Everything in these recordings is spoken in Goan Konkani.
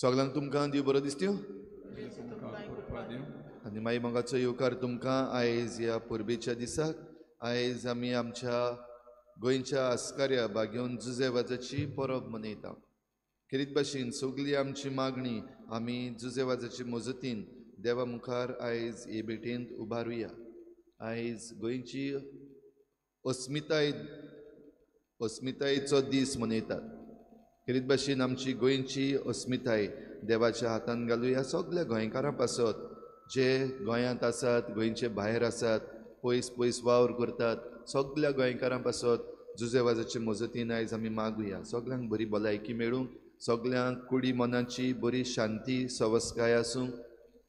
सगळ्यांक तुमकां देव बरो दिसत्यो आनी माई मोगाचो येवकार तुमकां आयज ह्या परबेच्या दिसाक. आयज आमी आमच्या गोंयच्या आस्कार्या बागेवन जुजे वाजाची परब मनयता. खेरीत भाशेन सगळी आमची मागणी आमी जुजे वाजाची मजतीन देवा मुखार आयज हे भेटेंत उबारुया. आयज गोंयची अस्मितायेचो दीस मनयतात. खेरीत भाशेन आमची गोंयची अस्मिताय देवाच्या हातान घालुया. सगल्या गोंयकारां पासत जे गोंयांत आसात, गोंयचे भायर आसात, पयस पयस वावर करतात, सगल्या गोंयकारां पासत जुजे वाजाचे मजतीन आयज आमी मागुया. सगल्यांक बरी भलायकी मेळूंक, सगल्यांक कुडी मनाची बरी शांती सवसकाय आसूंक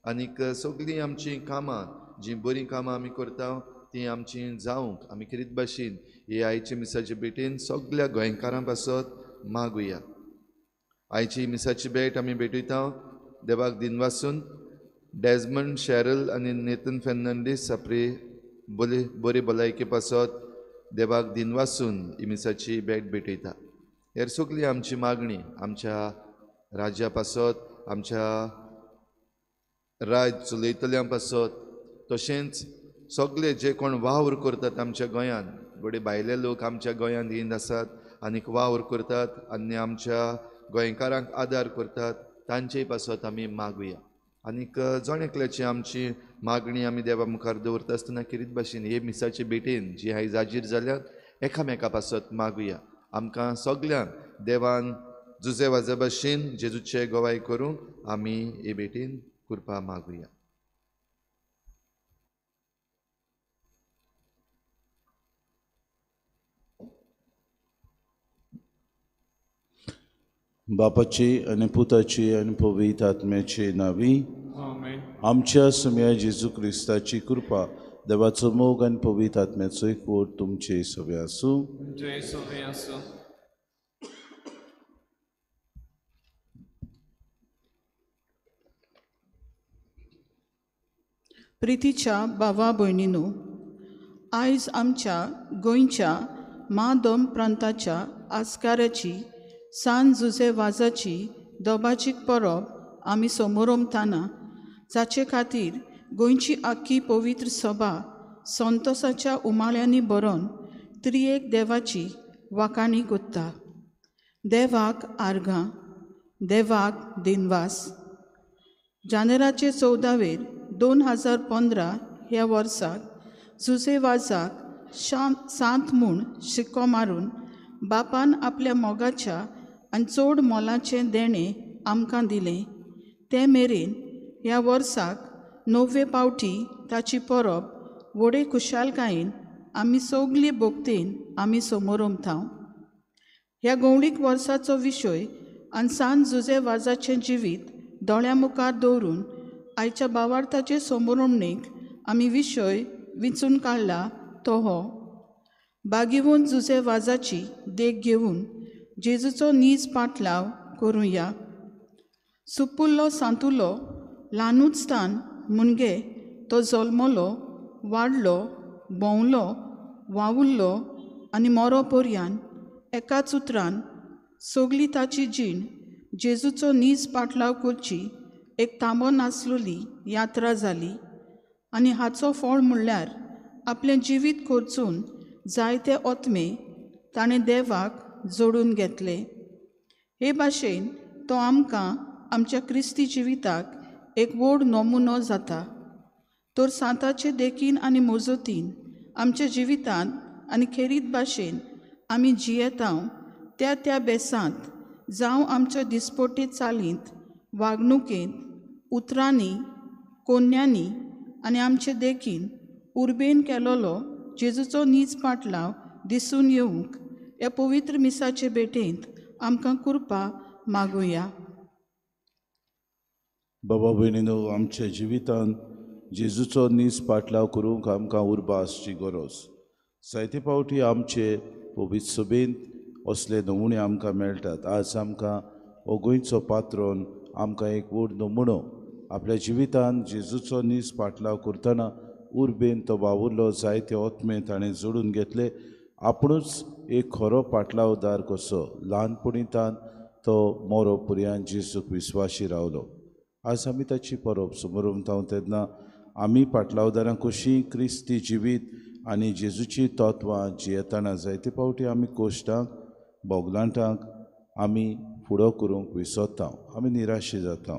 आनीक सगळीं आमचीं कामां जीं बरीं कामां आमी करता तीं आमचीं जावंक आमी खेरीत भाशेन हे आयचे मिसाचे भेटेन सगल्या गोंयकारां पासत मागुया. आयची मिसाची भेट आमी भेटयता देवाक दिनवासून डेजमंड शॅरल आनी नेथन फेर्नांडीस आपली बरी भलायके पासत देवाक दिनवासून ही मिसाची भेट भेटयता. हेर सगळी आमची मागणी आमच्या राज्या पासत, आमच्या राज चलयतल्यां पासत, तशेंच सगळे जे कोण वावर करतात आमच्या गोंयांत, घडये भायले लोक आमच्या गोंयांत येवन आसात आनीक वावर करतात आनी आमच्या गोंयकारांक आदार करतात, तांचे पासत आमी मागुया. आनीक जण एकल्याची आमची मागणी आमी देवा मुखार दवरता आसतना खेरीत भाशेन हे मिसाचे भेटेन जी आयज हाजीर जाल्यात एकामेका पासत मागुया. आमकां सगल्यांक देवान जुजे वाजा भाशेन जेजूचे गवाय करूंक आमी हे भेटेन कृपा मागुया. बापाची आनी पुताची आनी पवित्र आत्म्याची नांवी आमच्या सम्या जेजू क्रिस्ताची कृपा, देवाचो मोग आनी पवित्र आत्म्याचो एकवट तुमचे सगळे आसूं. प्रितीच्या भावा भयणीनू, आयज आमच्या गोंयच्या मादम प्रांताच्या आस्काराची सान जुजे वाजाची दोबाजीक परब आमी समोरमताना, जाचे खातीर गोंयची आख्खी पवित्र सभा संतोसाच्या उमाळ्यांनी भरोन त्रियेक देवाची वाखाणी कोत्ता. देवाक आर्गां, देवाक दिनवास. जानेराचे 14 2015 ह्या वर्साक जुजे वाजाक सांत म्हूण शिक्को मारून बापान आपल्या मोगाच्या आनी चड मोलाचें देणें आमकां दिलें. ते मेरेन ह्या वर्साक 9वे पावटी ताची परब व्हडे खुशालकायेन आमी सगली भोगतेन आमी समोरमता. ह्या गवळीक वर्साचो विशय आनी सान जुजे वाजाचें जिवीत दोळ्या मुखार दवरून आयच्या बावार्थाचे समोरमणेक आमी विशय विंचून काडला तो हो बागेवन जुजे वाजाची देख घेवन जेजूचो नीज पाटलाव करुया. सुपुल्लो सांतुलो ल्हानूच स्थान मुणगे तो जल्मलो, वाडलो, भोंवलो, वावुरलो आनी मोरो पर्यान एकाच उतरान सगली ताची जीण जेजूचो नीज पाटलाव करची एक तांबो नासलोली यात्रा जाली आनी हाचो फळ म्हणल्यार आपलें जिवीत खर्चून जायते ओतमे ताणें देवाक जोडून घेतले. हे भाशेन तो आमकां आमच्या क्रिस्ती जिविताक एक व्हड नमुनो जाता. तर सांताचे देखीन आनी मजतीन आमच्या जिवितांत आनी खेरीत भाशेन आमी जियेता त्या त्या बेसांत जावं आमच्या दिसपट्टे चालींत, वागणुकेंत, उतरांनी, कोन्यांनी आनी आमचे देखीन उर्बेन केलोलो जेजूचो नीज पाटलाव दिसून येवंक ह्या पवित्र मिसाचे भेटेंत आमकां कृपा मागुया. बाबा भयणीनो, आमच्या जिवितांत जेजूचो नीज पाटलाव करूंक आमकां उर्बा आसची गरज. जायते फावटी आमचे पवित्र सभेंत असले नमुणे आमकां मेळटात. आज आमकां हो गोंयचो पात्रोन आमकां एक व्हड नमुनो आपल्या जिवितांत जेजूचो नीज पाटलाव करतना उर्बेन तो वावुरलो, जायते ओतमे ताणें जोडून घेतले. आपुणूच एक खरो पाटलावदार कसो ल्हानपणींतान तो मोरो पुरयान जेजूक विस्वाशी रावलो. आज आमी ताची परब समोर तेन्ना आमी पाटलावदारां कशीं क्रिस्ती जिवीत आनी जेजूची तत्वां जियेतना जायते फावटी आमी कोश्टांक बोगलांटांक आमी फुडो करूंक विसरता, आमी निराशी जाता,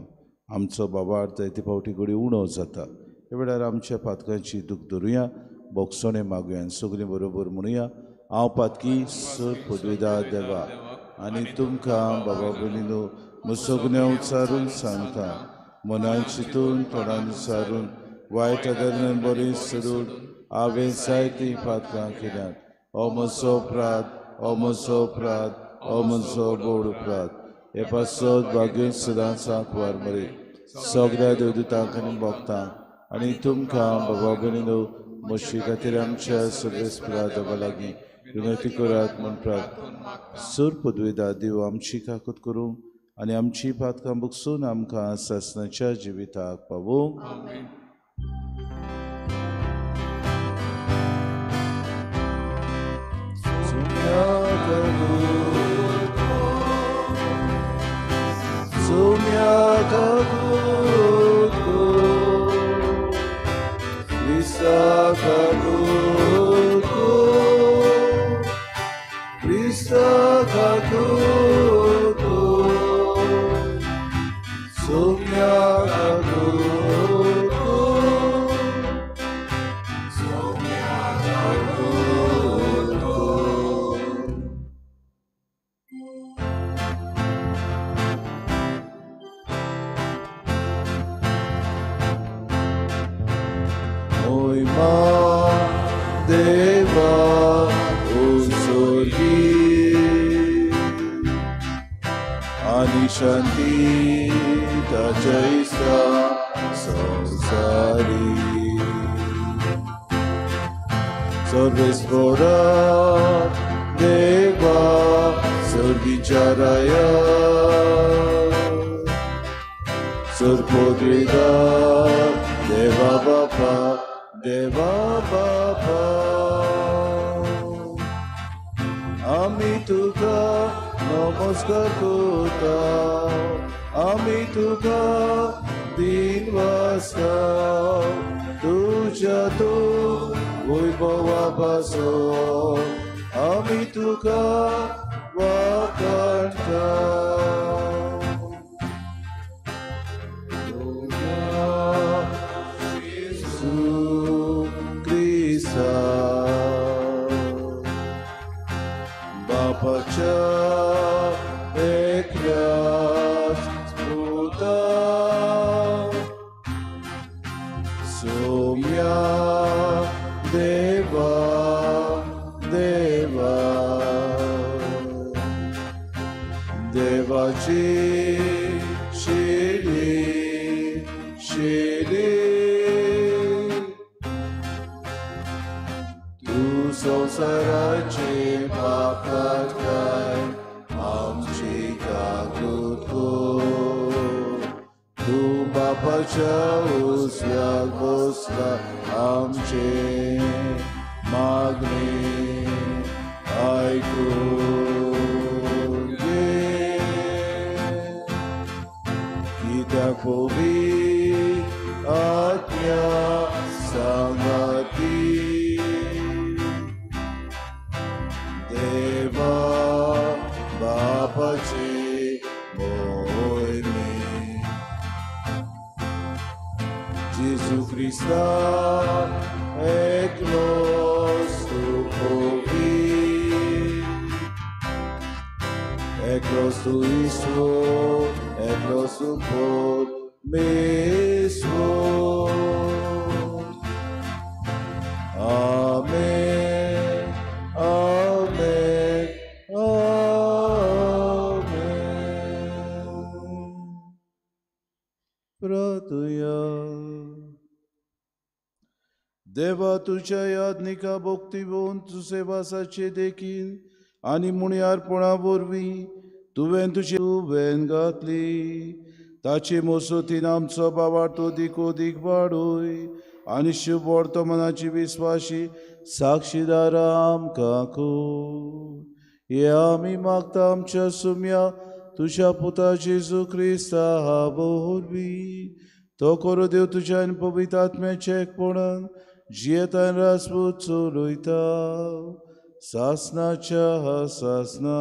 आमचो बाबार जायते फावटी घडी उणो जाता. ह्या वेळार आमच्या पातकांची दूख धरुया, बोगसणें मागुया आनी सगळीं बरोबर म्हणुया, हांव पातकी सर पदवेदार देवा आनी तुमकां बाबा भयणीनो म्हजो उच्चारून सांगता, मनान चिंतून तोंडान उच्चारून वायट आदरान बरें सोडून हांवें जायतीं पातकां केल्यांत. हो म्हजो अपराध, हो म्हजो अपराध, हो म्हजो व्हड अपराध. हे पासत भाग्य सदांच सांकवार मरे सगळ्या देवदूतांक आनी भक्तांक आनी तुमकां बाबा भयणीनो म्हजे खातीर आमच्या सर्वेस्परा देवा लागीं विनंती करात म्हूण प्रार्थना. सर पदवेदार देव आमची काकूत करूंक आनी आमची पातकां बगसून आमकां सासणाच्या जिविताक पावोवंक. शांती ताच्या इसा संवसारी सर्वेस्परा देवा सर्गीच्या राया सर्पोद्रिदा देवा बापा देवा बापा आमी तुका नमस्कार करता, आमी तुका दिन वासता, तुज्या तूं वैभवा पासो आमी तुका वाखाणता. जेजू क्रिस्ता बापाच्या एकल्याच पुता सोम्या देवा देवा देवाची शिरी शिरी तूं संवसाराचे पाप काडटाय आमची काकूत कर, तूं बापाच्या उजव्याक बसला आमचे मागणे आयकून घे. कित्याक पवित्र आत्म्या सांगाती देवा बापाचे मोहिमे जेजू क्रिस्ता एकलोच तूं पवित्र, एकलोच तूं ईश्वर, एकलोच तूं परमेश्वर. आमेन आमेन आमेन. प्रार्थुया. देवा तुज्या याज्ञिका भक्ती भोवन तुजे वासाचे देखीन आनी मुणयारपणा वरवीं तुवें तुजी तुवें घातली ताचे मोसोतीन आमचो बाबार दिको दीक वाडय आनी शुभ वर्तमानाची विस्वाशी साक्षीदार आमकां कर. हे आमी मागता आमच्या सुम्या तुज्या पुता जेजू क्रिस्ता वरवीं तो करो देव तुज्या आनी पवित्र आत्म्याचें एकपणान जियेतान राजपूत चलयता सासनाच्या सासना.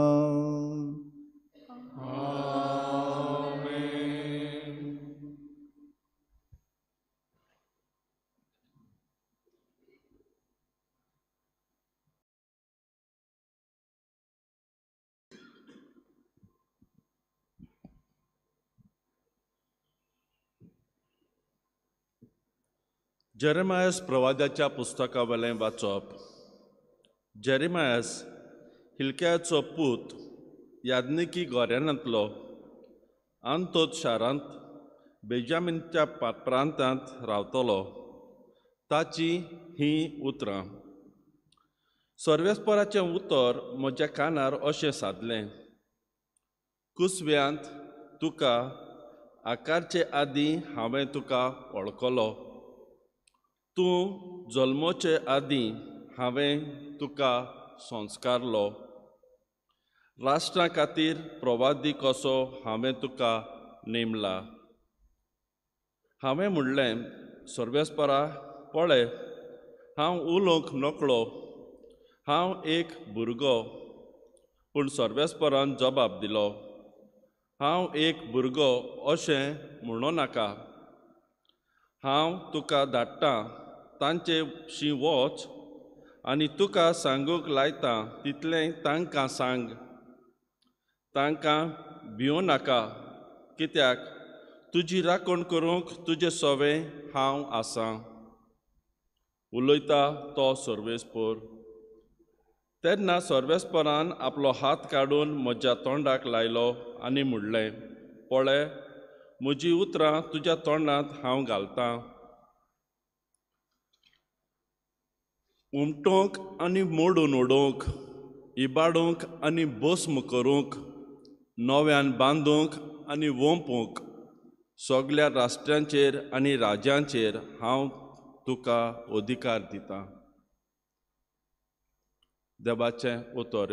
जेरेमायस प्रवादाच्या पुस्तकावेलें वाचप. जेरेमायस हिल्क्याचो पूत याज्ञिकी गोऱ्यानांतलो आंतोत शारांत बेजामिनच्या प्रांतांत रावतलो. ताची हीं उतरां. सर्वेस्पराचें उतर म्हज्या कानार अशें सादलें, कुसव्यांत तुका आकारचे आदीं हांवें तुका वळखलो, तूं जल्मोचे आदीं हांवें तुका संस्कारलो, राष्ट्रा खातीर प्रवादी कसो हांवें तुका नेमला. हांवें म्हणलें, सर्वेस्परा पळय, हांव उलोवंक नकळो, हांव एक भुरगो. पूण सर्वेस्परान जबाब दिलो, हांव एक भुरगो अशें म्हणूं नाका, हांव तुका धाडटां तांचे शी वच आनी तुका सांगूंक लायता तितलें तांकां सांग. तांकां भिवं नाका, कित्याक तुजी राखण करूंक तुजे सवें हांव आसां. उलयता तो सर्वेस्पर. तेन्ना सर्वेस्परान आपलो हात काडून म्हज्या तोंडाक लायलो आनी म्हणलें, पळय, म्हजी उतरां तुज्या तोंडांत हांव घालतां. उमटोवंक आनी मोडून उडोवंक, इबाडूंक आनी भस्म करूंक, नव्यान बांदूंक आनी वोंपूंक सगल्या राष्ट्रांचेर आनी राज्यांचेर हांव तुका अधिकार दितां. देवाचें उतर.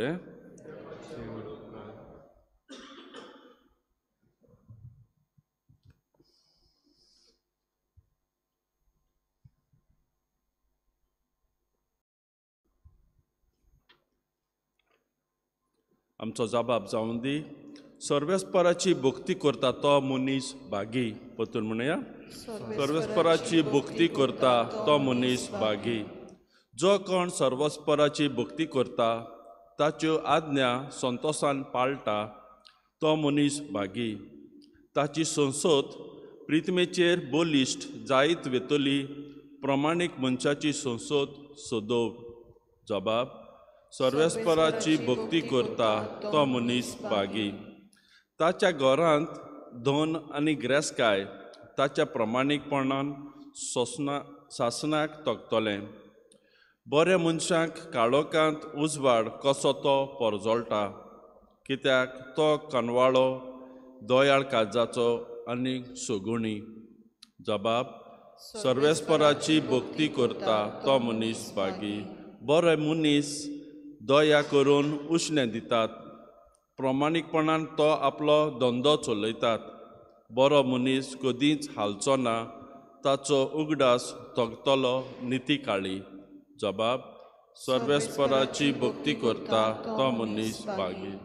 आमचो जबाब जावन दी. सर्वेस्पराची भक्ती करता तो मनीस भागी. परतून म्हणया, सर्वेस्पराची भक्ती करता तो मनीस भागी. जो कोण सर्वस्पराची भक्ती करता, ताच्यो आज्ञा संतोसान पाळटा तो मनीस भागी. ताची संसद प्रितमेचेर बलिश्ट जायत वेतली. प्रमाणीक मनशाची संसद सदोव. जबाब, सर्वेस्पराची भक्ती करता तो मनीस भागी. ताच्या घरांत धन आनी ग्रेसकाय ताच्या प्रमाणीकपणान सासनाक तगतलें. बऱ्या मनशांक काळोखांत उजवाड कसो तो परजळटा, कित्याक तो कनवाळो, दयाळ काळजाचो आनी सगुणी. जबाब, सर्वेस्पराची भक्ती करता तो मनीस भागी. बरे मनीस दया करून उश्णें दितात, प्रमाणीकपणान तो आपलो धंदो चलयतात. बरो मनीस कदींच हालचो ना, ताचो उगडास तगतलो निती काळी. जबाब, सर्वेस्पराची भक्ती करता तो मनीस भागी.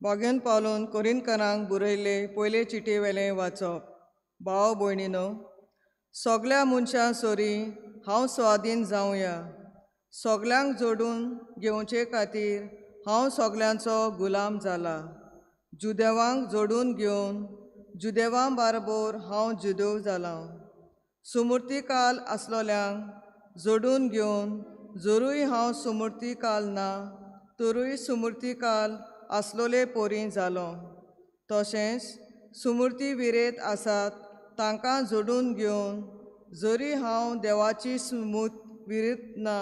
बागेन पावलून कोरिंतकारांक बरयल्ले पयले चिटयेवेलें वाचप. भाव भयणीनो, सगल्या मनशां सरी हांव स्वाधीन जावया. सगल्यांक जोडून घेवचे खातीर हांव सगल्यांचो गुलाम जाला. जुदेवांक जोडून घेवन जुदेवां बारबोर हांव जुदेव जाला. सुमुर्तीकाल आसलोल्यांक जोडून घेवन जरूय हांव सुमुर्तीकाल ना तरूय सुमुर्तीकाल आसलोले पोरी जालो. तशेंच सुमुर्ती विरेत आसात तांकां जोडून घेवन जरी हांव देवाची सुमूर्त विरत ना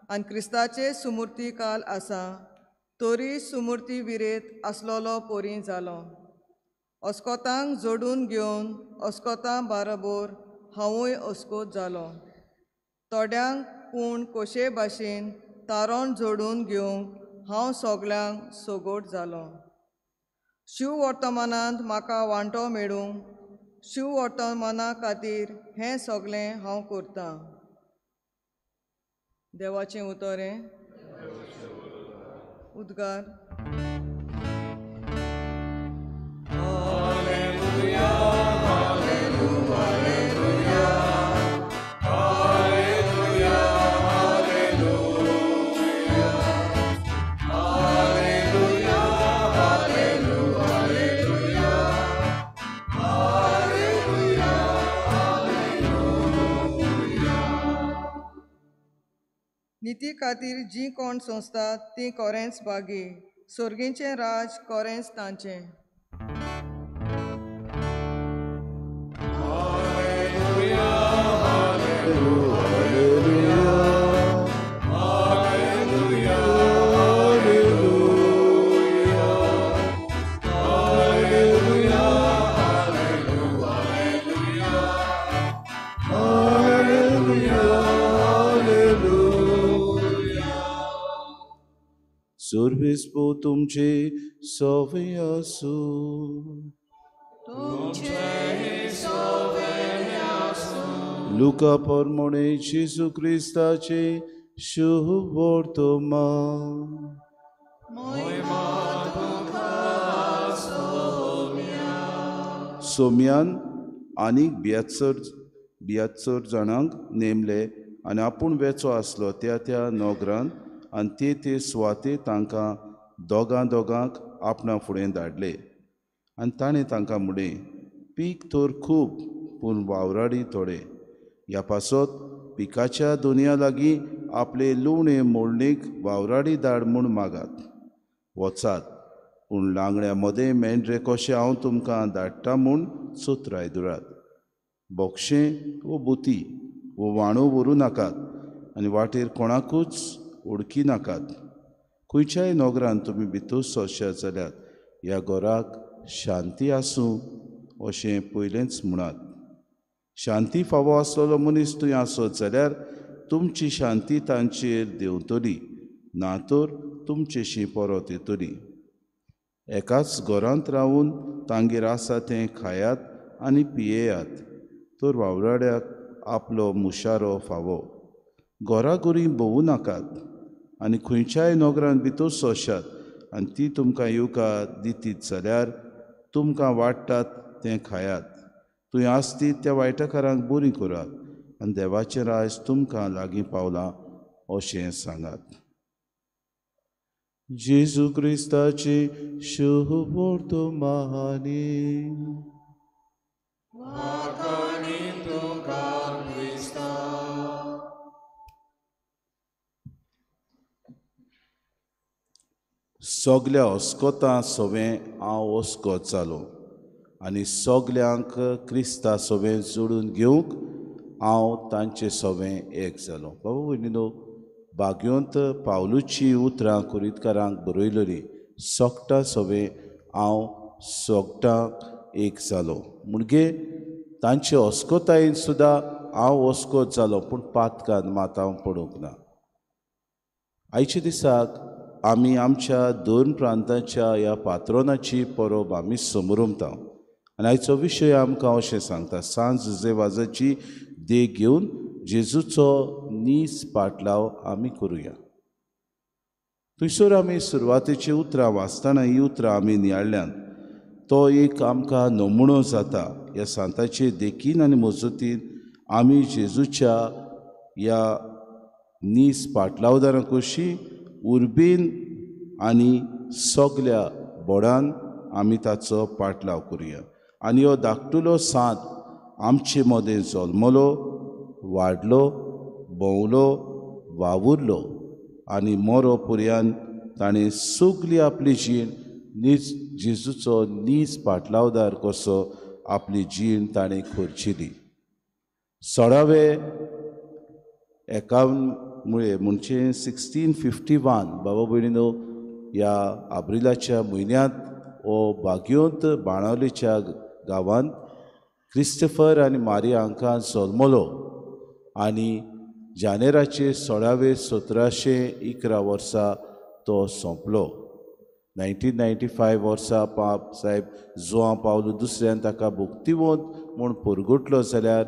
आनी क्रिस्ताचे सुमुर्तीकाल आसा तरी सुमूर्ती विरेत आसलेलो पोरी जालो. अस्कोतांक जोडून घेवन अस्कोतां बाराबोर हांवूय अस्कोत जालो. थोड्यांक पूण कोशे भाशेन तारोण जोडून घेवंक हांव सगल्यांक सोगोट जालो. शिववर्तमानांत म्हाका वांटो मेळूंक शिववर्तमाना खातीर हें सगळें हांव करतां. देवाचें उतर हें. उद्गार. निती खातीर जी कोण संस्था ती कोरेंच बागी, सोर्गींचें राज कोरेंच तांचें. सर्वेस पो तुमचे सवे आसूं. लुका परमणे जेजू क्रिस्ताचे शुभ वर्तमान. सोम्यान आनीक 72 जाणांक नेमले आनी आपूण वेचो आसलो त्या त्या नगरान आनी ते ते सुवाते तांकां दोगां दोगांक आपणा फुडें धाडले. आनी ताणें तांकां म्हणलें, पीक तर खूब पूण वावराडी थोडे. ह्या पासत पिकाच्या दोनया लागीं आपले लुवणे मोडणेक वावराडी धाड म्हूण मागात. वचात, पूण लांगड्या मदें मेंढरे कशें हांव तुमकां धाडटा म्हूण चतुराय दवरात. बोक्षें वो बुती वो वाणो व्हरूं नाकात आनी वाटेर कोणाकूच ओळखी नाकात. खंयच्याय नगरान तुमी भितर सोंश्यात जाल्यार ह्या घराक शांती आसूं अशें पयलेंच म्हणात. शांती फावो आसलेलो मनीस थंय आसत जाल्यार तुमची शांती तांचेर देंवतली, ना तर तुमचेशी परत येतली. एकाच घरांत रावून तांगेर आसा तें खायात आनी पियेयात, तर वावराड्याक आपलो मुशारो फावो. घराघरी भोंवूं नाकात आनी खंयच्याय नगरान भितर सोंशात आनी ती तुमकां येवकार दितीत जाल्यार तुमकां वाडटात तें खायात. थंय आसतीत त्या वायटकारांक बरी करात आनी देवाचें राज तुमकां लागीं पावलां अशें सांगात. जेजू क्रिस्ताचे शुभ वर्तमान. सगल्या अस्कोतां सवें हांव अस्कोत जालो आनी सगल्यांक क्रिस्ता सवें जोडून घेवंक हांव तांचे सवें एक जालो. बाबा भयणीनो, भाग्योंत पावलूची उतरां कुरितकारांक बरयलेली, सोगटा सवें हांव सोगटांक एक जालो. म्हणजे तांचे अस्कोतायेन सुद्दां हांव अस्कोत जालो, पूण पातकान मात हांव पडूंक ना. आयच्या दिसाक आमी आमच्या दोन प्रांताच्या ह्या पात्रोनाची परब आमी समरमता आनी आयचो विशय आमकां अशें सांगता, सांज जुजे वाजाची देख घेवन जेजूचो नीस पाटलाव आमी करुया. थंयसर आमी सुरवातेची उतरां वाचतना ही उतरां आमी नियाळ्ळ्यात. तो एक आमकां नमुणो जाता. ह्या सांताचे देखीन आनी मजतीन आमी जेजूच्या ह्या नीस पाटलावदारां कशी उर्बेन आनी सगल्या बोडान आमी ताचो पाटलाव करुया. आनी हो धाकटुलो सांत आमचे मदें जल्मलो, वाडलो, भोंवलो, वावुरलो आनी मोरो पुर्यान ताणें सगली आपली जीण नीज जेजूचो नीज पाटलावदार कसो आपली जीण ताणें खर्चिली. 16वे 51 मुळे म्हणजे 1651 बाबा भयणीनो, ह्या आब्रिलाच्या म्हयन्यांत हो बागयोंत बाणावलेच्या गांवांत क्रिस्टफर आनी मारिया हांकां जल्मलो आनी जानेराचे 16 1711 वर्सा तो सोंपलो. 1995 वर्सा पाप साहेब जुआं पावलो दुसऱ्यान ताका भुक्तिवंत म्हूण पुरगुटलो जाल्यार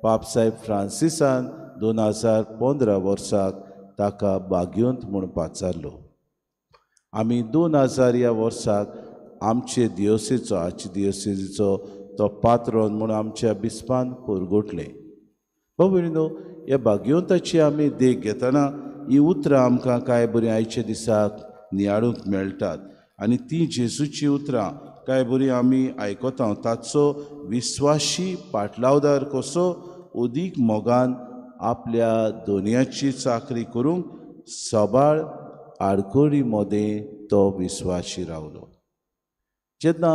पाप साहेब फ्रांसिसान 2015 वर्साक ताका बागयोंत म्हूण पाचारलो. आमी 2000 ह्या वर्साक आमचे दियोसेचो आर्चदियोसेजीचो तो पात्रोन म्हूण आमच्या बिस्पान पुरगुटलें. भाव भयणीनो, ह्या बागयोंताची आमी देख घेतना ही उतरां आमकां कांय बरीं आयच्या दिसाक नियाळूंक मेळटात आनी ती जेजूची उतरां कांय बरीं आमी आयकता. ताचो विस्वाशी पाटलावदार कसो अदीक मोगान आपल्या दोनयाची चाकरी करूंक सबाळ आडखळी मदें तो विस्वाशी रावलो. जेन्ना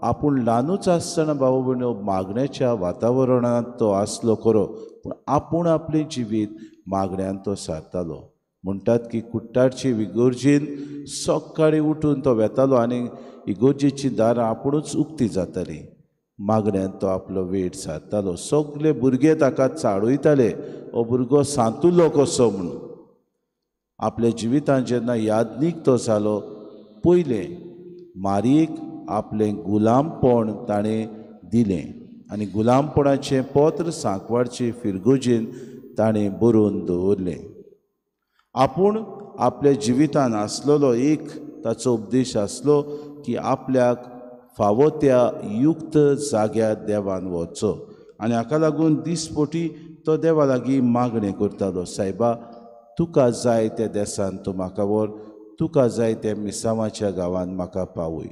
आपूण ल्हानूच आसतना बाबा भयणीनो मागण्याच्या वातावरणांत तो आसलो खरो, पूण आपूण आपलें जिवीत मागण्यान तो सारतालो. म्हणटात की कुट्टारचे इगोर्जेन सकाळीं उठून तो वेतालो आनी इगोर्जेची दारां आपुणूच उक्ती जातालीं. मागण्यान तो आपलो वेळ सारतालो. सगळे भुरगे ताका चाळयताले, हो भुरगो सांतुलो कसो म्हणून. आपल्या जिवितांत जेन्ना यादनीक तो जालो, पयलें मारयेक आपलें गुलामपण ताणें दिलें आनी गुलामपणाचें पत्र सांकवाडचे फिरगोजेन ताणें बरोवन दवरलें. आपूण आपल्या जिवितान आसलेलो एक ताचो उपदेश आसलो की आपल्याक फावो त्या युक्त जाग्यार देवान वचचो आनी हाका लागून दिसपोटी तो देवा लागीं मागणें करतालो, सायबा तुका जाय त्या देसान तूं म्हाका व्हर, तुका जाय त्या मिसांवाच्या गांवान म्हाका पावय.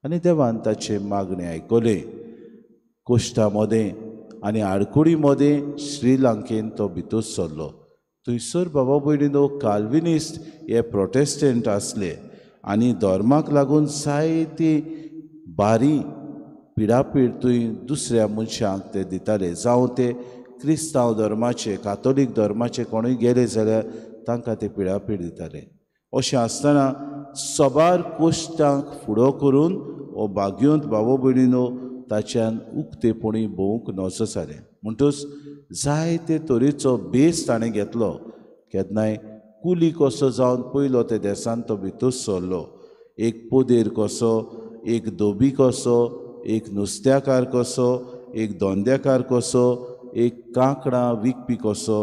आनी देवान ताचें मागणें आयकलें. कोश्टा मदें आनी आडकुडी मदें श्रीलंकेन तो भितर सरलो. थंयसर बाबा भयणीनो काल्विनिस्ट हे प्रोटेस्टंट आसले आनी धर्माक लागून जायती बारी पिडापीड थंय दुसऱ्या मनशांक ते दिताले. जावं ते क्रिस्तांव धर्माचे कातोलीक धर्माचे कोणूय गेले जाल्यार तांकां ते पिडापीड दिताले. अशें आसतना सबार कोश्टांक फुडो करून हो बागयोंत बाबा भयणीनो ताच्यान उक्तेपणी भोवूंक नजो जालें. म्हणटूच जायते तरेचो बेस ताणें घेतलो. केन्नाय कुली कसो जावन पयलो ते देसान तो भितर सरलो. एक पोदेर कसो, एक धोबी कसो, एक नुस्त्याकार कसो, एक धंद्याकार कसो, एक कांकणां विकपी कसो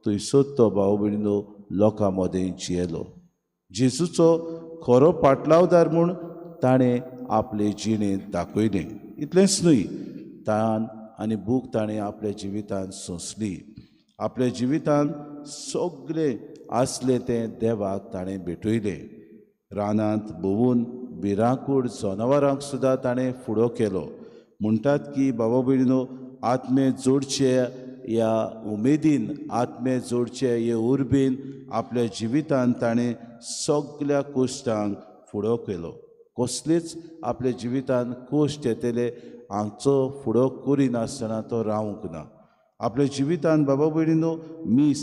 थंयसर तो भाव भयणीनो लोकां मदें जियेलो. जेजूचो खरो पाटलावदार म्हूण ताणें आपले जिणेंत दाखयलें. इतलेंच न्हय, ताण आनी भूक ताणें आपल्या जिवितांत सोंसली. आपल्या जिवितांत सगळें आसलें तें देवाक ताणें भेटयलें. रानांत भोंवून भिरांकूळ जनावरांक सुद्दां ताणें फुडो केलो. म्हणटात की बाबा भयणीनो आत्मे जोडचे ह्या उमेदीन, आत्मे जोडचे हे उर्बेन आपल्या जिवितांत ताणें सगळ्या कोश्टांक फुडो केलो. कसलेच आपल्या जिवितांत कोश्ट येतले हांचो फुडो करिनासतना तो रावंक ना. आपल्या जिवितांत बाबा भयणीनो मीस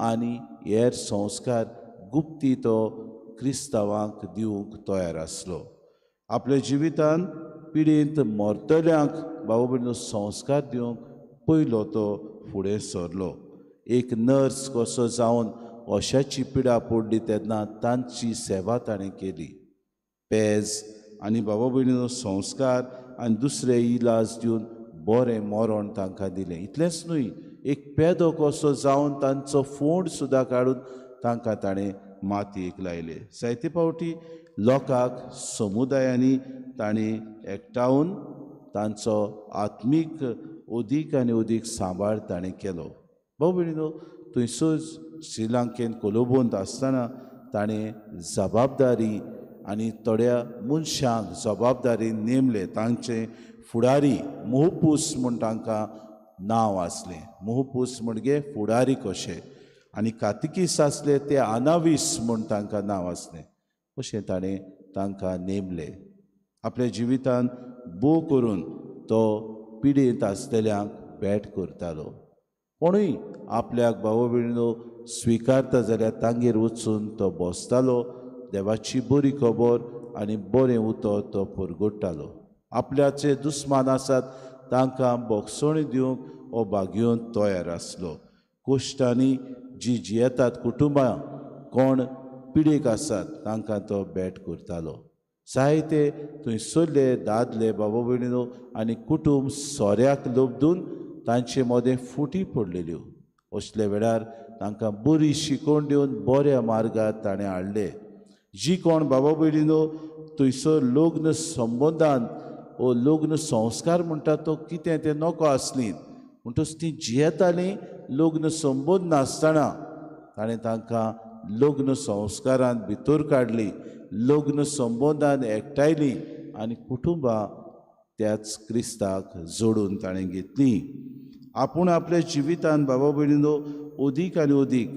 आनी हेर संस्कार गुप्ती तो क्रिस्तांवांक दिवंक तयार आसलो. आपल्या जिवितांत पिडेंत मरतल्यांक बाबा भयणीनो संस्कार दिवंक पयलो तो फुडें सरलो. एक नर्स कसो जावन अशाची पिडा पडली तेन्ना तांची सेवा ताणें केली. पेज आनी बाबा भयणीनो संस्कार आनी दुसरे इलाज दिवन बरें मरण तांकां दिलें. इतलेंच न्हय, एक पेदो कसो जावन तांचो फोंड सुद्दां काडून तांकां ताणें मातयेक लायले. जायते फावटी लोकांक समुदायांनी ताणें एकठावन तांचो आत्मीक अदीक आनी अदीक सांबाळ ताणें केलो. भाव भयणीनो थंयसर श्रीलंकेन कोलंबोंत आसतना ताणें जबाबदारी आनी थोड्या मनशांक जबाबदारी नेमले. तांचे फुडारी मोहपूस म्हूण तांकां नांव आसलें. मोहपूस म्हणजे फुडारी कशे, आनी कातिकीस आसले ते आनावीस म्हूण तांकां नांव आसलें. अशें ताणें तांकां नेमले. आपल्या जिवितांत भोव करून तो पिडेंत आसलेल्यांक भेट करतालो. कोणूय आपल्याक भाव भयणीनो स्विकारता जाल्यार तांगेर वचून तो बसतालो, देवाची बरी खबर आनी बरें उतर तो परगट्टालो. आपल्याचे दुस्मान आसात तांकां बोगसणी दिवंक हो भाग्यवंत तयार आसलो. कोश्टांनी जी जियेतात कुटुंबां कोण पिडेक आसात तांकां तो भेट करतालो. जायते थंयसरले दादले बाबा भयणीनो आनी कुटुंब सोऱ्याक लब्दून तांचे मदें फुटी पडलेल्यो. असल्या वेळार तांकां बरी शिकवण दिवन बऱ्या मार्गार ताणें हाडले. जी कोण बाबा भयणीनो थंयसर लग्न संबंदान वो लग्न संस्कार म्हणटा तो कितें तें नको आसली म्हणटच ती जियेतालीं लग्न संबंद नासतना ताणें तांकां लग्न संस्कारान भितर काडली, लग्न संबंदान एकठांयली आनी कुटुंबां त्याच क्रिस्ताक जोडून ताणें घेतली. आपूण आपल्या जिवितान बाबा भयणीनो अदीक आनी अदीक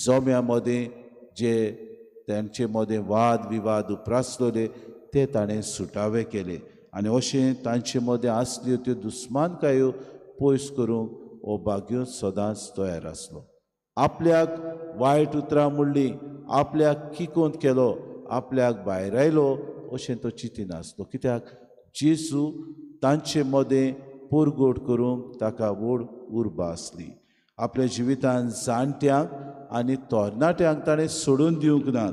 जोम्या मदें जे तांचे मदें वाद विवाद उप्रासलेले ते ताणें सुटावे केले आनी अशें तांचे मदें आसल्यो त्यो दुस्मानकायो पयस करूंक हो भाग्यवंत सदांच तयार आसलो. आपल्याक वायट उतरां म्हणलीं, आपल्याक किकोंत केलो, आपल्याक भायरायलो अशें तो चिंतिनासलो. कित्याक जेजू तांचे मदें परगट करूंक ताका व्हड उर्बा आसली. आपल्या जिवितान जाणट्यांक आनी तरणाट्यांक ताणें सोडून दिवंक नात.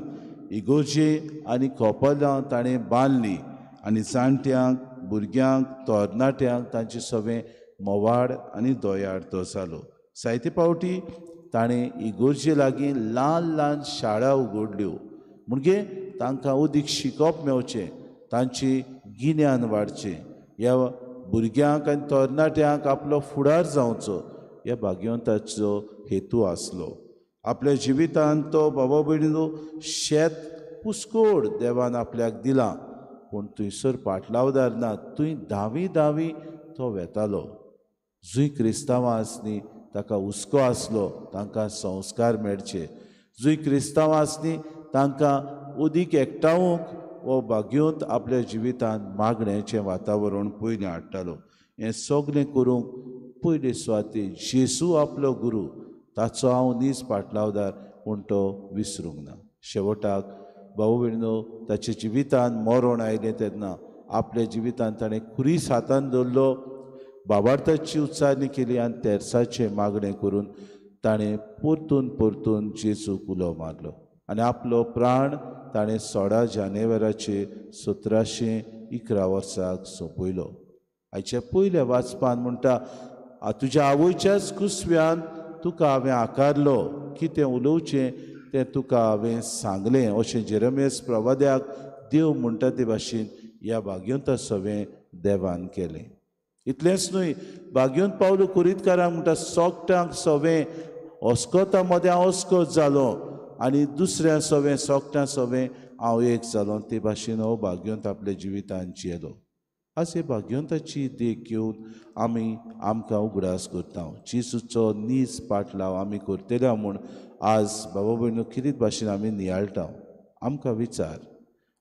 इगोर्जे आनी कोपलां ताणें बांदलीं आनी जाणट्यांक, भुरग्यांक, तरणाट्यांक तांचे सगळें मोवाड आनी दयाळ तो जालो. जायते फावटी ताणें इगोर्जे लागीं ल्हान ल्हान शाळा उगडल्यो म्हणजे तांकां अदीक शिकप मेवचें, तांची गिन्यान वाडचें, ह्या भुरग्यांक आनी तरणाट्यांक आपलो फुडार जावचो ह्या भाग्यवंताचो हेतू आसलो. आपल्या जिवितान तो बाबा भयणीनो शेत पुस्कोड देवान आपल्याक दिलां पूण थंयसर पाटलावदार ना, थंय धावी धावी तो वेतालो. जंय क्रिस्तांवां आसलीं ताका हुस्को आसलो तांकां संस्कार मेळचे, जंय क्रिस्तांवां आसलीं तांकां अदीक एकठावंक हो भाग्यवंत आपल्या जिवितांत मागण्याचें वातावरण पयलीं हाडटालो. हें सगळें करूंक पयले सुवातेर जेजू आपलो गुरू, ताचो हांव नीज पाटलावदार म्हूण तो विसरूंक ना. शेवटाक भाऊ भयणीनो ताच्या जिवितांत मरण आयलें तेन्ना आपल्या जिवितांत ताणें खुरीस हातान धरलो, बाबार्थाची उच्चारणी केली आनी तेर्साचें मागणें करून ताणें परतून परतून जेजूक उलो मारलो आनी आपलो प्राण ताणें 16 जानेवाराचे 1711 वर्साक सोंपयलो. आयच्या पयल्या वाचपान म्हणटा, तुज्या आवयच्याच कुसव्यान तुका हांवें आकारलो, कितें उलोवचें तें तुका हांवें सांगलें अशें जेरमियस प्रवाद्याक देव म्हणटा ते भाशेन ह्या भाग्यवंता सवें देवान केलें. इतलेंच न्हय, भाग्यवंत पावलो कुरीतकारांक म्हणटा सोगट्यांक सवें अस्कोता मदें हांव अस्कोत जालो आनी दुसऱ्या सवें सोगट्यां सवें हांव एक जालो. ते भाशेन हो भाग्यवंत आपल्या जिवितान जियेलो. आज हे भाग्यवंताची देख घेवन आमी आमकां उगडास करता. जेजूचो नीज पाटलाव आमी करतले म्हूण आज बाबा भयणीनो कितें भाशेन आमी नियाळटा. आमकां विचार,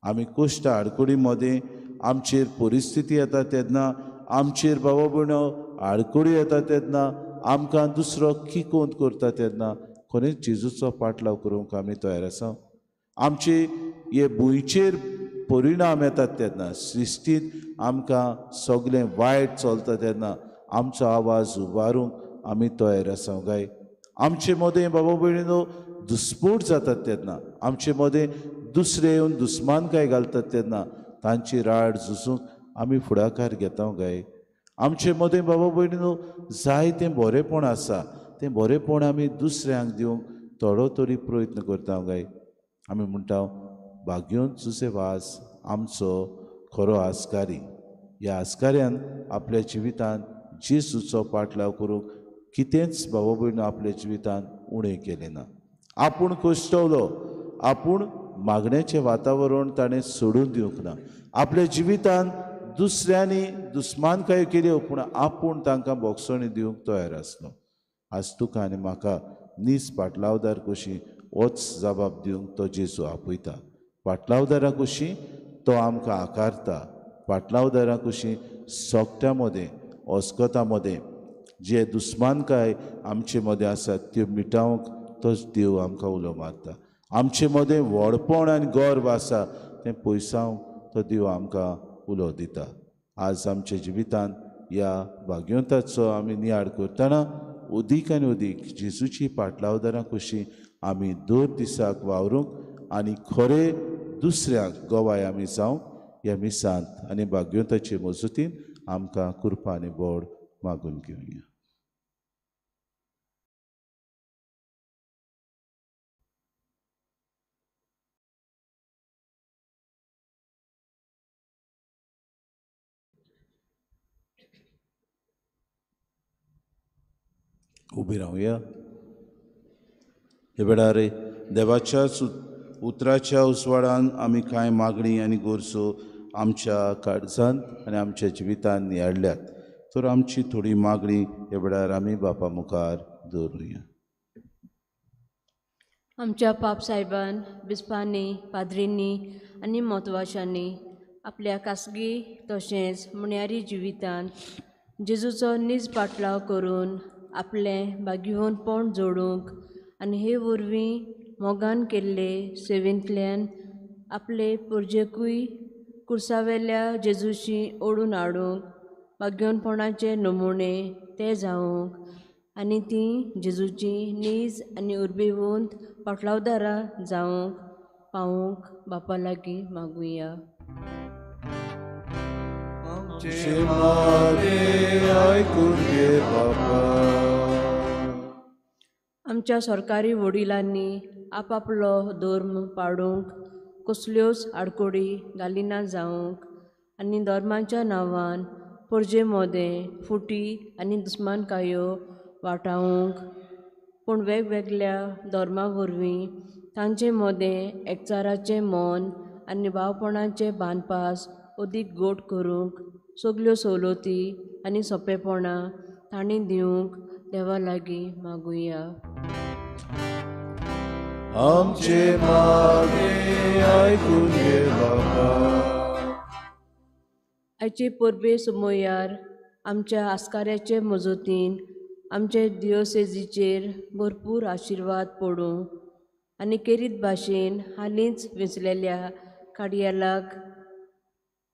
आमी कश्ट आडकुडी मदें आमचेर परिस्थिती येता तेन्ना, आमचेर बाबा भयणो आडकुडी येता तेन्ना, आमकां दुसरो किकोंत करता तेन्ना खरेंच जेजूचो पाटलाव करूंक आमी तयार आसा. आमचे हे भुंयचेर परिणाम येतात तेन्ना, सृश्टींत आमकां सगळें वायट चलता तेन्ना आमचो आवाज उबारूंक आमी तयार आसा काय? आमचे मदें बाबा भयणीनो दुस्पोट जातात तेन्ना, आमचे मदें दुसरे येवन दुस्मानकाय घालतात तेन्ना तांची राड झुजूंक आमी फुडाकार घेता काय? आमचे मदें बाबा भयणीनो जायतें बरेंपण आसा, तें बरेंपण आमी दुसऱ्यांक दिवंक थोडो तरी प्रयत्न करता काय? आमी म्हणटा भाग्यवंत जुझे वाज आमचो खरो आस्कारी. ह्या आस्काऱ्यान आपल्या जिवितांत जेजूचो पाटलाव करूंक कितेंच बाबा भयणीनो आपल्या जिवितांत उणें केलें ना. आपूण कश्टवलो, आपूण मागण्याचें वातावरण ताणें सोडून दिवंक ना. आपल्या जिवितांत दुसऱ्यांनी दुस्मानकायो केल्यो पूण आपूण तांकां बोगसणी दिवंक तयार आसलो. आज तुका आनी म्हाका नीज पाटलावदार कशी होच जबाब दिवंक तो जेजू आपयता. पाटलावदारा कशी तो आमकां आकारता. पाटलावदारा कशी सोगट्यां मदें, अस्कतां मदें जे दुस्मानकाय आमचे मदें आसात त्यो मिटावंक तोच देव आमकां उलो मारता. आमचे मदें व्हडपण आनी गर्व आसा तें पयसावंक तो देव आमकां उलो दिता. आज आमच्या जिवितांत ह्या भाग्यवंताचो आमी नियाळ करतना अदीक आनी अदीक जेजूची पाटलावदारां कशी आमी दर दिसाक वावरूंक आनी खरे दुसऱ्याक गवाय आमी जावंक ह्या मिसांत आनी भाग्यवंताचे मजतीन आमकां कृपा आनी बोड मागून घेवया. उबी रावया. हे वेळार देवाच्याच उतराच्या उजवाडान आमी कांय मागणी आनी गरजो आमच्या काळजांत आनी आमच्या जिवितांत नियाळ्ळ्यात, तर आमची थोडी मागणी हे वेळार आमी बापा मुखार दवरुया. आमच्या पाप साहेबान, बिस्पांनी, पाद्रींनी आनी म्हत्वाशांनी आपल्या खासगी तशेंच मुण्यारी जिवितांत जेजूचो नीज पाटलाव करून आपलें भाग्यवंतपण जोडूंक आनी हे वरवीं मोगान केल्ले सेवेंतल्यान आपले पोरजेकूय कुर्सावेल्या जेजूशी ओडून हाडूंक भाग्यवंतपणाचे नमुने ते जावंक आनी तीं जेजूची नीज आनी उर्बेवंत पाटलावदारां जावंक पावूंक बापा लागीं मागुया. आमच्या सरकारी वडिलांनी आपापलो धर्म पाडूंक कसल्योच आडकोडी घालिना जावंक आनी धर्माच्या नांवान परजे मोदें फुटी आनी दुस्मानकायो वाटावंक, पूण वेगवेगळ्या धर्मा वरवीं तांचे मोदें एकचाराचें मन आनी भावपणाचे बांदपास अदीक गोड करूंक सगल्यो सवलती आनी सोंपेपणां तांणी दिवंक देवा लागीं मागुया. आमचे मागणें आयकून घे बाबा. आयचे परबे समयार आमच्या आस्काऱ्याचे मजतीन आमचे दियोसेजीचेर भरपूर आशिर्वाद पडूं आनी केरीत भाशेन हालींच वेंचलेल्या काडयेलाक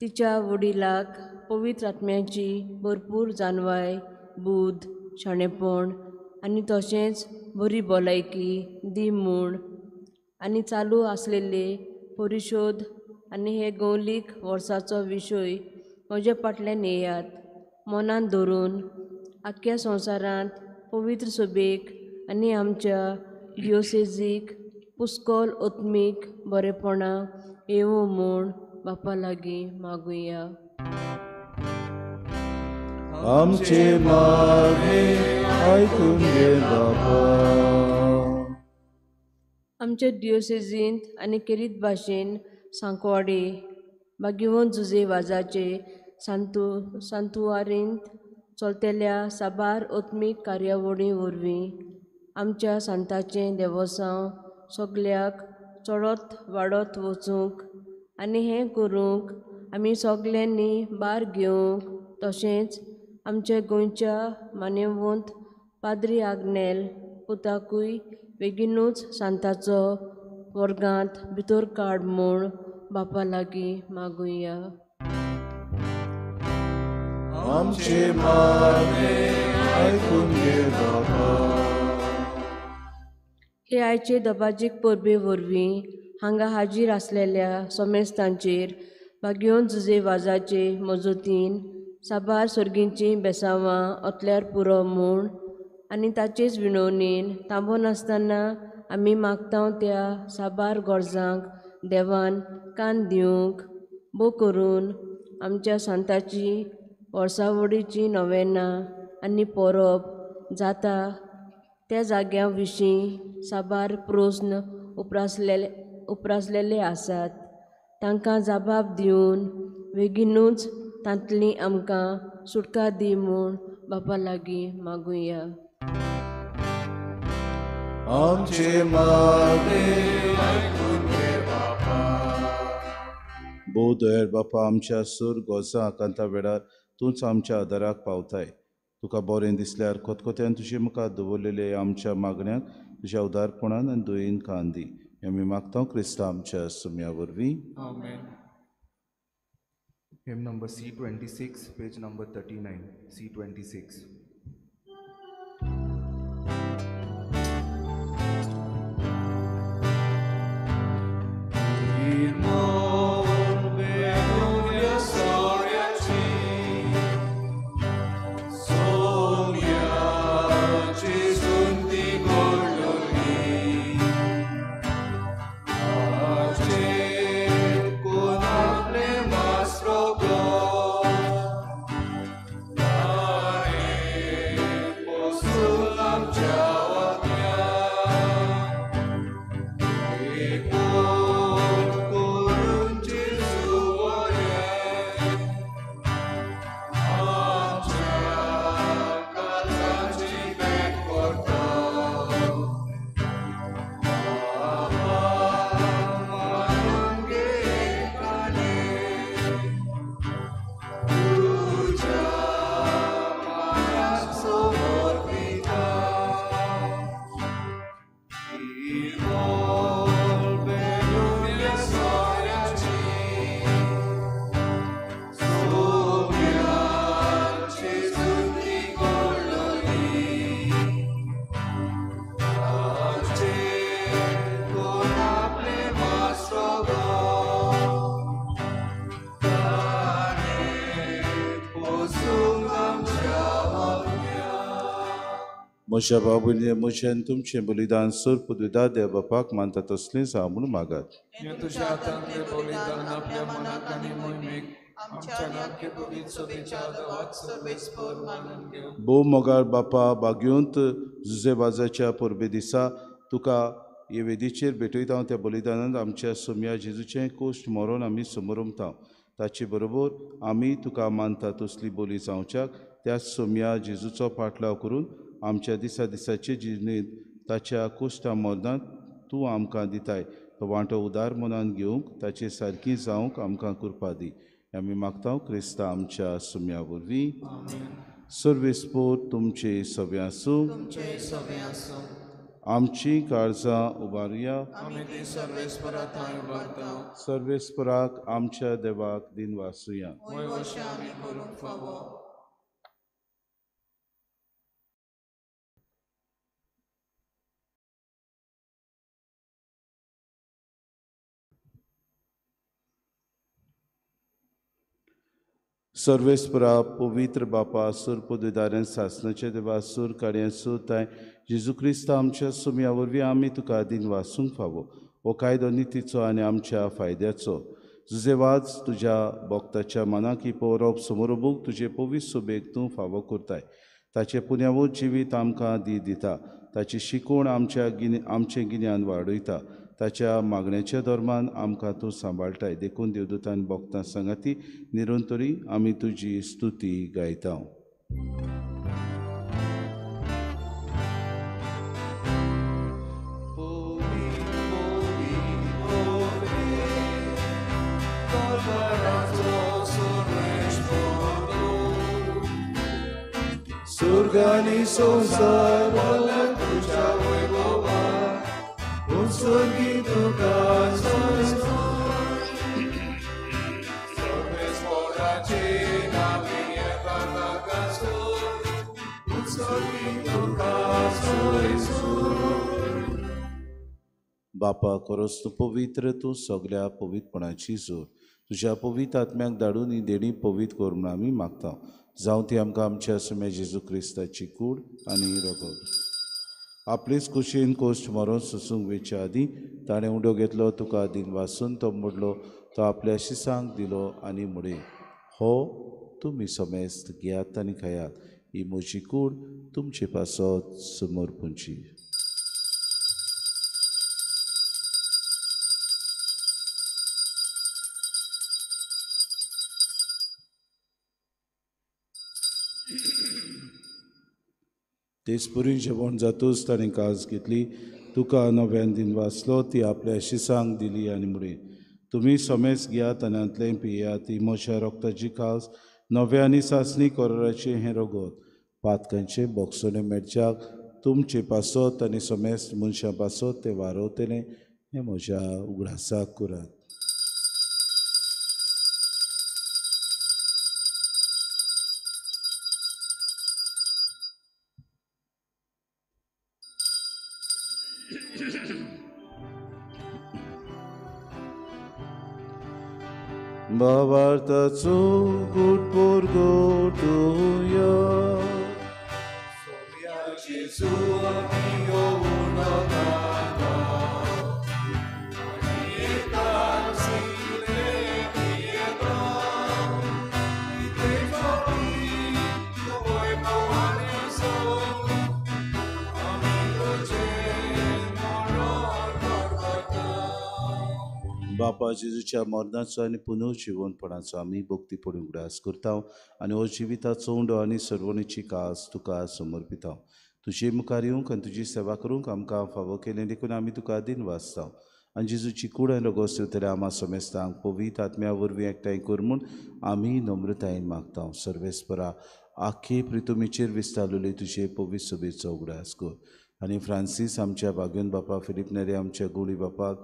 तिच्या वडिलाक पवित्र आत्म्याची भरपूर जाणवाय, बूद, शाणेपण आनी तशेंच बरी भलायकी दी म्हूण आनी चालू आसलेले परिशोध आनी हे गौलीक वर्साचो विशय म्हजे फाटल्यान येयात मनांत धरून आख्ख्या संवसारांत पवित्र सभेक आनी आमच्या दियोसेजीक पुस्कोल आत्मीक बरेपणां येवं म्हूण बापा लागीं मागुया. आमचे मागणें आयकून घे बाबा. आमच्या दियोसेजींत आनी केरीत भाशेन सांकवाडे भाग्यवंत जुजे वाजाचे सांतुवारींत चलतल्या साबार आत्मीक कार्यावळी वरवीं आमच्या सांताचें देवोसांव सगल्याक चडत वाडत वचूंक आनी हें करूंक आमी सगल्यांनी भार घेवंक तशेंच आमच्या गोंयच्या मान्यवंत पाद्री आग्नेल पुताकूय बेगीनूच सांताचो वर्गांत भितर काड म्हूण बापा लागीं मागुया. आमचे मागणें आयकून घे बाबा. हे आयचे दबाजीक परबे वरवीं हांगा हाजीर आसलेल्या समेस्तांचेर भाग्यवंत जुजे वाजाचे मजतीन साबार सर्गींचीं बेसांवां ओतल्यार पुरो म्हूण आनी ताचेच विनवणेन थांबो नासतना आमी मागता त्या साबार गरजांक देवान कान दिवंक भोव करून आमच्या सांताची वर्सावडीची नवेनां आनी परब जाता त्या जाग्या विशीं साबार प्रस्न उप्रासलेले आसात तांकां जबाब दिवन बेगीनूच तांतली आमकां सुटका दी म्हूण बापा लागीं मागुया. आमचे मागणें आयकून घे बाबा. भोव दयाळ बापा, आमच्या सूर गोजां आकांता वेळार तूंच आमच्या आदाराक पावताय. तुका बरें दिसल्यार खतखत्यान तुजे मुखार दवरलेले आमच्या मागण्यांक तुज्या उदारपणान आनी दयेन कान दी. आमी मागता क्रिस्ता आमच्या सुम्या वरवीं. आमेन. Hymn number C26, page number 39, C26. म्हज्या बाबुले म्हजें तुमचें बलिदान सोर पुदविदा देव बापाक मानता तसलें जावं म्हूण मागात. तुज्या हातांतलें बलिदान आपल्या मनाक आनी मोहिमेक आमच्या लाडके पवित्र सभेच्या देवाक सर्वेस्पर मानून घेवं. भोव मोगाळ बापा, बागयोंत जुजेबाजाच्या परबे दिसा तुका हे वेदीचेर भेटयता. त्या बलिदानांत आमच्या सोम्या जेजूचें कोश्ट मरोन आमी समोरमता. ताचे बरोबर आमी तुका मानता तसली बोली जावच्याक त्या सोम्या जेजूचो पाटलाव करून आमच्या दिसा दिसाचे जिणेंत ताच्या कोश्टा मरणांत तूं आमकां दिताय तो वांटो उदार मनान घेवंक ताचे सारकी जावंक आमकां कृपा दी. आमी मागता क्रिस्ता आमच्या सुम्या वरवीं. सर्वेस्पोर तुमचे सगळे आसूं. आमची काळजां उबारुया. सर्वेस्पराक आमच्या देवाक दिनवासुया. सर्वेस्परा पवित्र बापा, सूर पदवीदारान सासनाचे देवा, सूर काडयां सूर ताय जेजू क्रिस्त आमच्या सुम्या वरवीं आमी तुका दिनवासूंक फावो. हो कायदो नितीचो आनी आमच्या फायद्याचो. जुजेवाज तुज्या भक्ताच्या मनाक ही पवरप समोरबूक तुजे पवित्र सोबेक तूं फावो करताय. ताचें पुण्यावत जिवीत आमकां दी दिता. ताची शिकवण आमचें गिन्यान वाडयता. ताच्या मागण्याच्या धर्मान आमकां तूं सांबाळटाय. देखून देवदूतान भक्तां सांगाती निरंतरी आमी तुजी स्तुती गायता. सुर्गानी संवसार तुज्या वैभवान उत्सर्गी तुका सर्वेस्पराची नावी येता ताका उत्सर्गी तुका बापा, खरोच तूं पवित्र, तूं सगल्या पवित्रपणाची जोर. तुज्या पवित्र आत्म्याक धाडून ही देणी पवित्र कर म्हूण आमी मागता. जावं ती आमकां आमच्या सुम्या जेजू क्रिस्ताची कूड आनी रगत. आपलेच कुशीन कोश्ट मरोन सोसूंक वेच्या आदीं ताणें उडो घेतलो, तुका दिनवासून तो मोडलो, तो आपल्या शिसांक दिलो आनी म्हणलें, हो तुमी समेस्त घेयात आनी खायात, ही म्हजी कूड तुमचे पासत समर्पूंची. तेचपरी जेवण जातूच ताणें काज घेतली, तुका नव्यान दिनवासलो, ती आपल्या शिसांक दिली आनी म्हणलें, तुमी समेस्त घेयात आनी हांतलें पियात, ती म्हज्या रक्ताची काज नव्या आनी सासणी कराराचें हें रगत पातकांचें बोगसणें मेळच्याक तुमचे पासत आनी समेस्त मनशां पासत तें वारवतलें. हें म्हज्या उगडासाक करात. भावार्थाचो गुट परगटुया. सोम्या जेजू आमी येवन गाता, आनी एकाच शिले पियेता, तिचो तूं वैभवान आसा, आमी तुजें मरण परगटा. बापा जेजूच्या मरणाचो आनी पुनर्जिवनपणाचो आमी भक्तीपणी उगडास करता आनी हो जिविताचो उंडो आनी सर्वणीची कास तुका समर्पिता. तुजे मुखार येवंक आनी तुजी सेवा करूंक आमकां फावो केलें देखून आमी तुका दिन वाचता आनी जेजूची कूड आनी रोगोस दिवतले आमा समेस्तांक पवित्र आत्म्या वरवीं एकठांय कर म्हूण आमी नम्रतायेन मागता. सर्वेस्परा आख्खे प्रितुमीचेर विस्तारलेली तुजे पवित्र सभेचो उगडास कर आनी फ्रांसीस आमच्या भाग्योन बापा, फिलीप नेरे आमच्या गुळी बापाक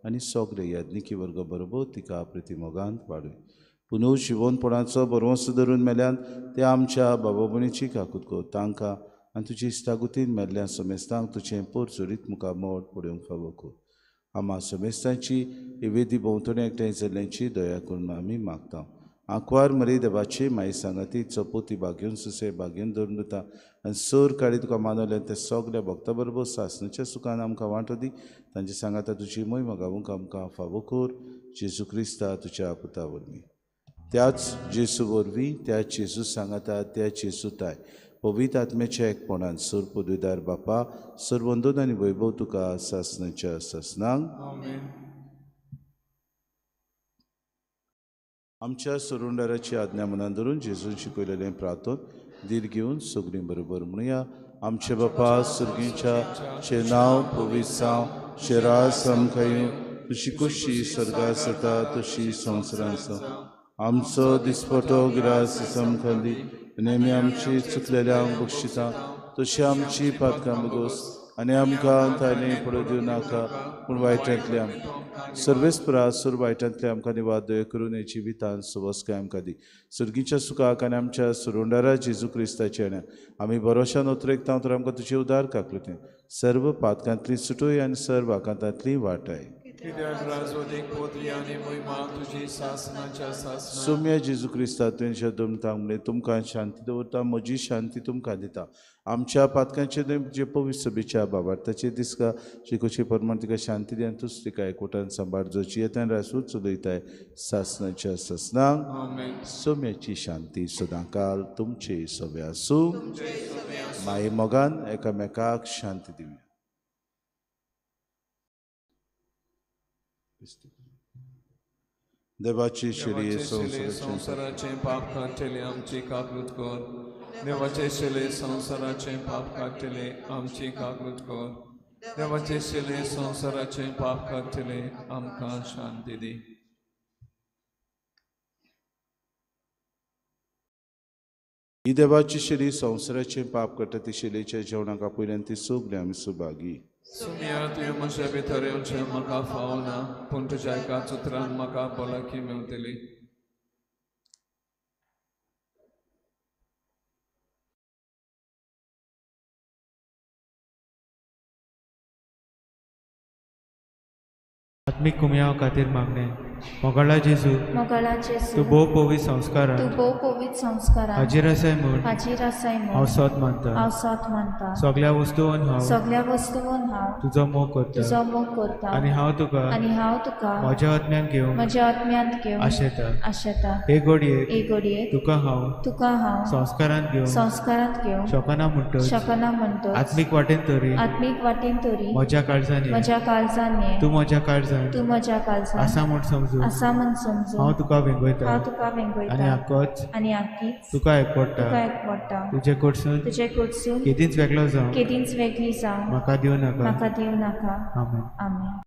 आनी सगळे याज्ञिकी वर्ग बरोबर तिका प्रितिमोगान वाडय. पुनर्जिवनपणाचो भरवंसो धरून मेल्यान ते आमच्या बाबा भयणीची काकूत कर. तांकां आनी तुजी इश्टागतीन मेल्ल्या समेस्तांक तुजें पोरचोरीत मुखार मोड पळोवंक फावो कर. आमा समेस्तांची ही वेदी भोंवतणी एकठांय जाल्ल्यांची दया करून आमी मागता. आंकवार मरी देवाची माई सांगाती चपोती भाग्योन सुसे भाग्योन धरून दिता आनी सर काळी तुका मानवलें ते सगल्या भक्ता बरोबर सासणाच्या सुखान आमकां वांटो दी. तांचे सांगाता तुजी मोहिमा गावूंक आमकां फावो कर. जेजू क्रिस्ता तुज्या पुता वरवीं, त्याच जेजू वरवीं, त्याच जेजू सांगाता, त्याच जेजू ताय पवित्र आत्म्याच्या एकपणान सर पदवीदार बापा सर्वंदन आनी वैभव तुका सासणाच्या सासणांक. आमच्या सरुंडाराची आज्ञा मनान धरून जेजून शिकयलेलें प्रार्थन धीर घेवन सगळीं बरोबर म्हणुया. आमचे बापा सर्गीच्या चे नांव पवित्र जावं, चे राज आमकां येवं, तुजी खोशी स्वर्गांत जाता तशी संवसारांत जावं. आमचो दिसपटो ग्रास आमकां दी आनी आमी आमची चुकलेल्यांक बक्षिता तशी आमची पातकां बगोस आनी आमकां ताणें पडूं दिवं नाका पूण वायटांतले आमकां सर्वेस्परा सर वायटांतले आमकां निवाद दया करून हे जिवितान सुवास्काय आमकां दी. सर्गीच्या सुखाक आनी आमच्या सुरुंडारा जेजू क्रिस्ताच्या आमी भरोशान उतरेकता तर आमकां तुजे उदार काकलुतें सर्व पातकांतली सुटोय आनी सर्व आकांतांतली वाटाय. सोम्या जेजू क्रिस्ता तुवें शब्द म्हणलें तुमकां शांती दवरता, म्हजी शांती तुमकां दिता. आमच्या पातकांचे न्हय जे पवित्र सभेच्या बाबार्थाचे दिसका शिकोवचे प्रमाण तिका शांती दी आनी तूच तिका एकवटान सांबाळ जो जियेतान रासूच चलयताय सासणाच्या सासणांक. सोम्याची शांती सदांकाल तुमचे सगळे आसूं. माये मोगान एकामेकाक शांती दिवया. देवाची शिरी संवसाराचें पाप काडटले आमची काकूत कर. देवाचे शिले संवसाराचें पाप काडटले आमची काकूत कर. देवाचे शिले संवसाराचें पाप काडटले आमकां शांती दी. ही देवाची शिरी संवसाराचें पाप काडटा ती शिलेच्या जेवणाक आपयल्यान ती सगळी आमी सुभागी. सुम्या तुवें म्हज्या भितर येवचें म्हाका फावना, पूण तुज्या एकाच उतरान म्हाका भलायकी मेवतली. आत्मीक कुमयाव खातीर मागणें. मोगाळा जेजू, मोगाळा जेजू, तूं भोव पवित्र संस्कारान, तूं भोव पवित्र संस्कारान हाजीर आसाय म्हूण, हाजीर आसाय म्हूण हांव सोद मानता, हांव सोद मानता. सगळ्या वस्तून हांव, सगळ्या वस्तून हांव तुजो मोग करता, तुजो मोग करता. आनी हांव तुका, आनी हांव तुका म्हज्या आत्म्यान घेवंक, म्हज्या आत्म्यांत घेवंक आशेता, आशेता. हे घडयेक, हे घडयेक तुका हांव, तुका हांव संस्कारांत घेवंक, संस्कारांत घेवंक शकना म्हणटच, शकना म्हणटच आत्मीक वाटेन तरी, आत्मीक वाटेन तरी म्हज्या काळजान, म्हज्या काळजान ये, तूं म्हज्या काळजान, तूं म्हज्या काळजान आसा म्हूण समजून, आसा म्हूण समजून हांव तुका वेंगयता, हांव तुका वेंगयता. आनी आकोच, आनी आकीच तुका एकवटा, तुका एकवटा. तुजे कडसून, तुजे कडसून केदींच वेगळो जावं, केदींच वेगळी जावं म्हाका दिवं नाका, म्हाका दिवं नाका. आमेन. आमेन.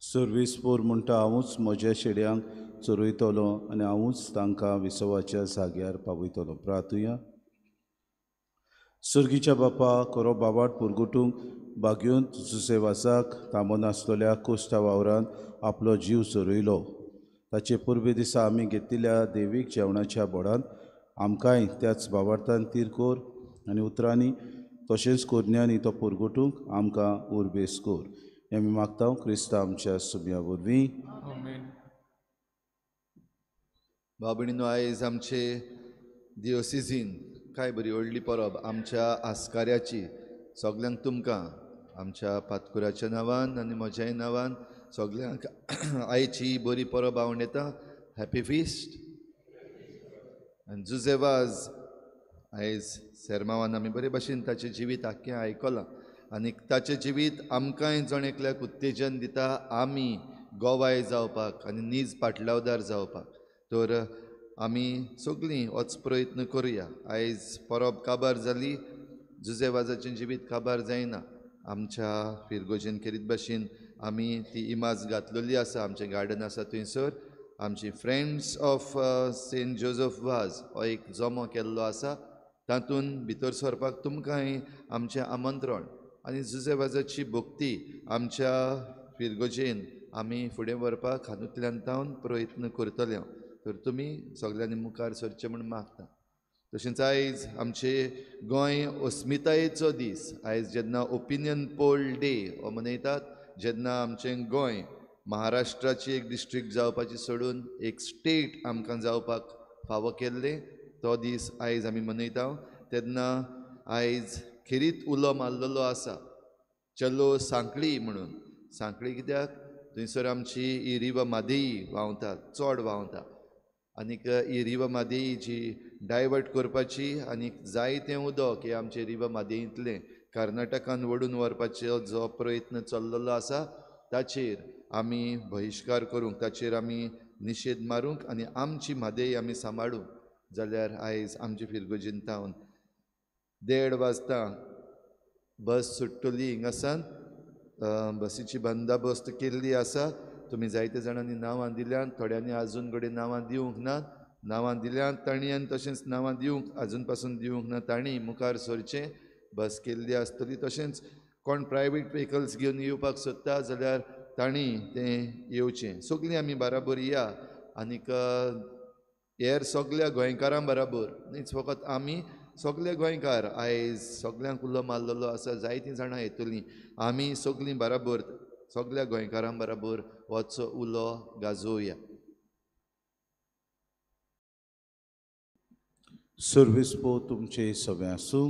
सर्वीस पोर म्हणटा हांवूच म्हज्या शेड्यांक चरयतलो आनी हांवूच तांकां विसवाच्या जाग्यार पावयतलो. प्रार्थुया. सर्गीच्या बापा, खरो बाबाट पुरगुटूंक बागयोंत जुसे वाजाक थांबो नासतल्या कोश्टा वावरान आपलो जीव चरयलो. ताचे पुर्वे दिसा आमी घेतिल्ल्या देवीक जेवणाच्या बोडान आमकांय त्याच बाबार्थान तीर कोर आनी उतरांनी तशेंच कोरण्यांनी तो पुरगुटूंक आमकां उर्बेस कोर. हें आमी मागता क्रिस्ता आमच्या सुम्या वरवीं. भाव भयणीनो, आयज आमचे दियोसिजीन काय बरी व्हडली परब आमच्या आस्काऱ्याची. सगल्यांक तुमकां आमच्या पातकुराच्या नांवान आनी म्हज्याय नांवान सगल्यांक आयची बरी परब हांव येता. Happy feast. आनी जुजे वाज आयज सेरमावान आमी बरे भाशेन ताचें जिवीत आख्खें आयकलां आनी ताचें जिवीत आमकांय जण एकल्याक उत्तेजन दिता आमी गोवाय जावपाक आनी नीज पाटलावदार जावपाक. तर आमी सगळीं होच प्रयत्न करुया. आयज परब काबार जाली, जुजे वाजाचें जिवीत काबार जायना. आमच्या फिरगोजेन खेरीत भाशेन आमी ती इमाज घातलेली आसा. आमचें गार्डन आसा थंयसर आमची friends of Saint Joseph Vaz हो एक जमो केल्लो आसा. तातूंत भितर सरपाक तुमकांय आमचें आमंत्रण. आनी जुजे वाजाची भक्ती आमच्या फिरगोजेन आमी फुडें व्हरपाक हातूंतल्यान तावन प्रयत्न करतले. तर तुमी सगल्यांनी मुखार सरचें म्हूण मागता. तशेंच आयज आमचे गोंय अस्मितायेचो दीस. आयज जेन्ना ओपिनियन पोल डे हो मनयतात, जेन्ना आमचें गोंय महाराष्ट्राची एक डिस्ट्रिक्ट जावपाची सोडून एक स्टेट आमकां जावपाक फावो केल्लें तो दीस आयज आमी मनयता. तेन्ना आयज खेरीत उलो मारलेलो आसा, चलो सांखळी म्हणून. सांखळी कित्याक? थंयसर आमची ही रिवा मादेई व्हांवता, चड व्हांवता. आनीक ही रिवा मादेई जी डायवर्ट करपाची आनी जायतें उदक हें आमचें रिवा मादेईंतलें कर्नाटकान वडून व्हरपाचो जो प्रयत्न चल्लेलो आसा ताचेर आमी बहिश्कार करूंक, ताचेर आमी निशेध मारूंक आनी आमची म्हादेई आमी सांबाळूंक जाल्यार आयज आमची फिरगोजीन तावन 1:30 वाजता बस सुट्टली. हिंगासान बसीची बंदोबस्त केल्ली आसा. तुमी जायते जाणांनी नांवां दिल्यांत, थोड्यांनी आजून कडेन नांवां दिवंक ना. नांवां दिल्यांत तांणी आनी तशेंच नांवां दिवंक आजून पासून दिवंक ना तांणी मुखार सरचें. बस केल्ली आसतली. तशेंच कोण प्रायवेट व्हेकल्स घेवन येवपाक सोदता जाल्यार तांणी तें येवचें. सगळीं आमी बराबर या आनीक हेर सगल्या गोंयकारां बराबर न्हीच फकत आमी सगळे गोंयकार आयज सगल्यांक उलो मारलेलो आसा. जायतीं जाणां येतलीं. आमी सगळीं बराबर सगल्या गोंयकारां बराबर होच उलो गाजोवया. सर्वीस पो तुमचे सगळे आसूं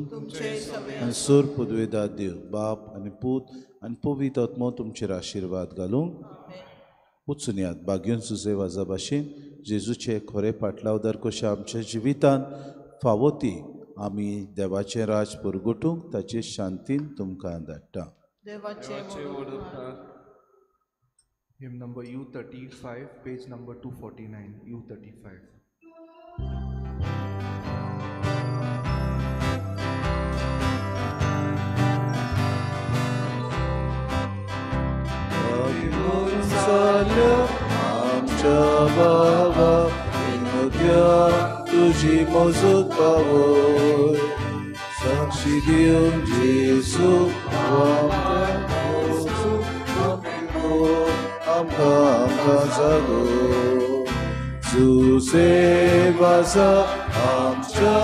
आनी सोर पुदवेदा देव बाप आनी पूत आनी पवित्र आत्मो तुमचेर आशिर्वाद घालूंक. वचून यात बागयोन सुजे वाजा भाशेन जेजूचे खरे पाटलावदार कशे आमच्या जिवितान फावो ती आमी देवाचें राज परगटूंक ताचे शांतीन तुमकां धाडटा. Hymn number U35, page number 249, U35. आमच्या बाबा विनोद्या तुजी मजूत पावय, साक्षी दिवन जेजू आमकां आमकां जागो. जुसे वाजा आमच्या